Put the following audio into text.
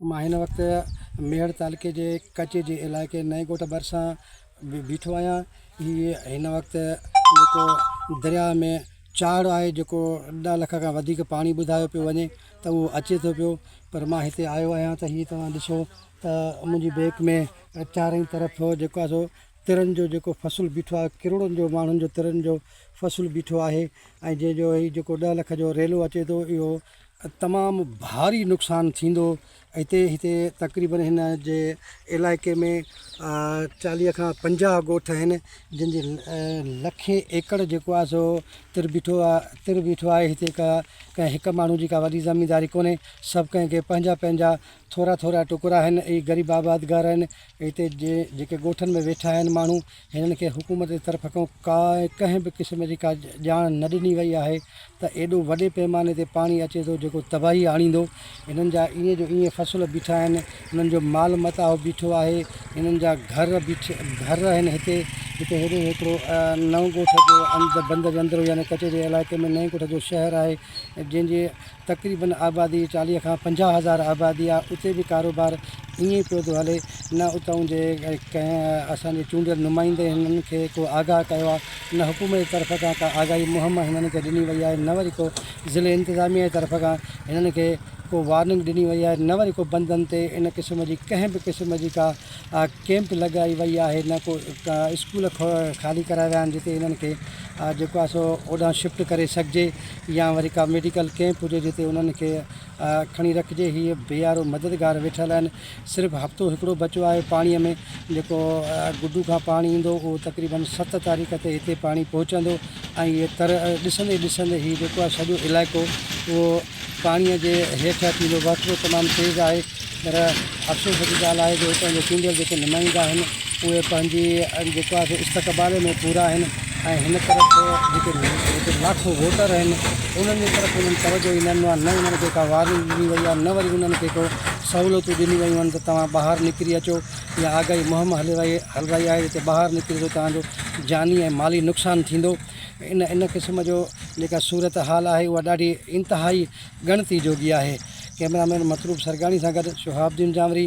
مان هن وقت ميهڙ تعلقي جي ڪچي جي علائقي نئين ڳوٺ ڀرسان بيٺو آهيان. هي هن وقت جيڪو درياء ۾ چاڙهه آهي جيڪو ڏهه لک کان وڌيڪ پاڻي ٻڌايو پيو وڃي ته اهو اچي ٿو پيو پر مان هتي آيو آهيان ته هي توهان ڏسو ته منهنجي بيڪ ۾ چارئي طرف جيڪو آهي سو ترن جو جيڪو فصل بيٺو آهي ڪروڙن جو ماڻهن جو ترن جو فصل بيٺو آهي ۽ جنهن جو هي جيڪو ڏهه لک جو ريلو اچي ٿو اهو تمام ڀاري نقصان ٿيندو. هتي هتي تقريبن هن جي علائقي ۾ 40 کان 50 ڳوٺ آهن جن جي لکين ايڪڙ جيڪو آهي سو تر بيٺو آهي تر بيٺو آهي هتي ڪا ڪنهن هڪ ماڻهو جي ڪا وڏي زمينداري ڪونهي سڀ ڪنهن کي پنهنجا پنهنجا ٿورا ٿورا ٽڪرا آهن اهي غريب آبادگار آهن هتي جي جيڪي ڳوٺن ۾ ويٺا آهن ماڻهو هنن کي حڪومت جي طرف کان ڪا ڪنهن به قسم جي ڪا ڄاڻ نه ڏني وئي آهي ته ايڏو وڏي پيماني تي پاڻي اچي ٿو جيڪو تباهي آڻيندو. هنن جا ائين جو ائين فصل بيٺا آهن، هنن جو مال متاع بيٺو آهي، هنن جا گهر بيٺ گهر آهن هتي هتي هيڏي هڪڙو نئون ڳوٺ جو اند بند جي اندر يعني ڪچي جي علائقي ۾ نئين ڳوٺ جو شهر آهي جنهن جي تقريبن آبادي 40 کان 50 هزار آبادي آ اتي به ڪاروبار ائين ئي پيو ٿو هلي نه اتان جي ڪنهن اسان جي چونڊيل نمائندي هنن کي ڪو آگاهه ڪيو آ نه حڪومت جي طرف کان ڪا آگاهي مهم هنن کي ڏني وئي آهي نه وري ڪو ضلعي انتظاميه جي طرف کان هنن کي ڪو وارننگ ڏني وئي آهي نه وري ڪو بندن تي ان قسم جي ڪنهن به قسم جي ڪا ڪيمپ لڳائي وئي آهي نه ڪو اسڪول خالي ڪرايا ويا آهن جتي هنن کي جيڪو آهي سو اوڏانهن شفٽ ڪري سگهجي يا وري ڪا ميڊيڪل ڪيمپ هجي جتي انهن کي کڻي رکجي هي بي يارو مددگار ويٺل آهن صرف هفتو هڪڙو بچيو آهي پاڻي ۾ جيڪو گڊو کان پاڻي ايندو اهو تقريبن 7 تاريخ تي هتي پاڻي پهچندو ۽ هي تر ڏسندي ڏسندي هي جيڪو آهي سڄو علائقو اهو پاڻي جي هيٺ اچي ويندو وهڪرو تمام تيز آهي پر افسوس جي ڳالهه آهي جو هتان جا چونڊيل جيڪي نمائندا آهن اهي پنهنجي جيڪو آهي سو استقبال ۾ پورا آهن ۽ هن طرف جيڪي هتي لاکو ووٽر آهن انهن جي طرف انهن توجهه ئي نه ڏنو آهي نه انهن کي ڪا وارننگ ڏني وئي آهي نه وري انهن کي ڪو سهولتون ڏنيون ويون آهن ته توهان ٻاهر نڪري اچو يا آگاهي مهم هلي وئي هلرائي آهي جتي ٻاهر نڪري اچو توهان جو جاني ۽ مالي نقصان ٿيندو ان ان قسم جو جيڪا صورت حال آهي اها ڏاڍي انتهائي ڳڻتي جوڳي آهي. ڪئميرا مين مطلوب سرگاڻي سان گڏ شهاب الدين جانوري.